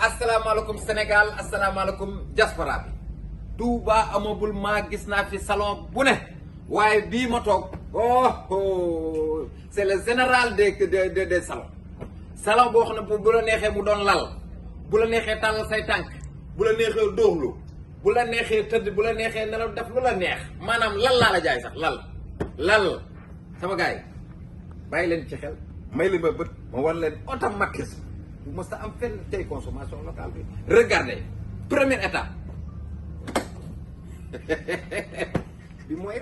asalaamaaleykum Sénégal asalaamaaleykum diaspora bi Touba amagul maa gis naa fi salon bu ne waaye bii ma toog oh c'est le général des salons salon boo xam ne bu la neexee mu doon lal bu la neexee tàllal say tànk bu la neexee dóoxlu bu la neexee tëdd bu la neexee nelaw def lu la neex maanaam lal laa la jaay sax lal sama gars yi bàyyi leen ci xel may leen ma bët ma war leen automatisme bu mës a am fenn tey consommation locale bi regardez première étape bi mooy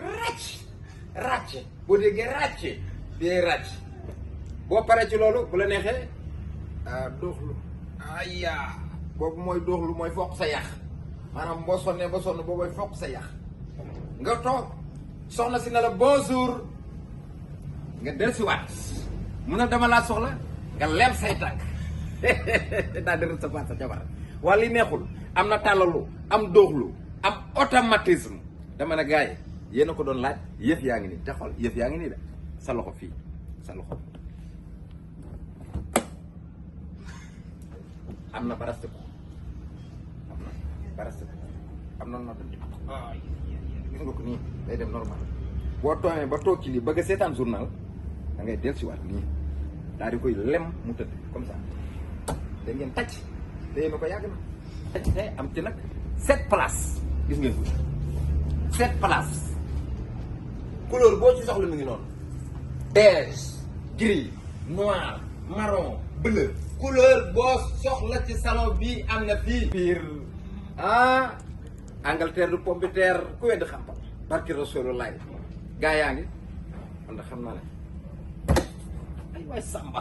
ràcc boo déggee ràcc bi ràcc boo paree ci loolu bu la neexee dóoxlu aya boobu mooy dóoxlu mooy foq sa yax maanaam boo sonnee ba sonn boo mooy foq sa yax nga toog soxna si ne la bonjour nga dellusiwaat mun na dama laa soxla nga lem say tànk daa di recevoir sa jabar waa li neexul am na tàllalu am dóoxlu am automatisme dama ne gars yi yéen a ko doon laaj yëf yaa ngi nii te xool yëf yaa ngi nii de sa loxo fii sa loxo am na barastiku am na noddante gis nga ko nii day dem normal boo toogee ba toog ci lii bëgg a seetaan journal da ngay dellusiwaat nii daal di koy lem mu tëdd comme ça da ngeen tàcc te yéen a ko yàgg na tàcc te am ci nag 7 places gis ngeen ko 7 places couleur boo ci soxla mi ngi noonu beige gris noir marron bleu couleur boo soxla ci salon bii am na fii biir Angleterre du pomme de terre ku wedd xam-xam barki Rasulullah gaa yaa ngi man da xam naa ne ay waay Samba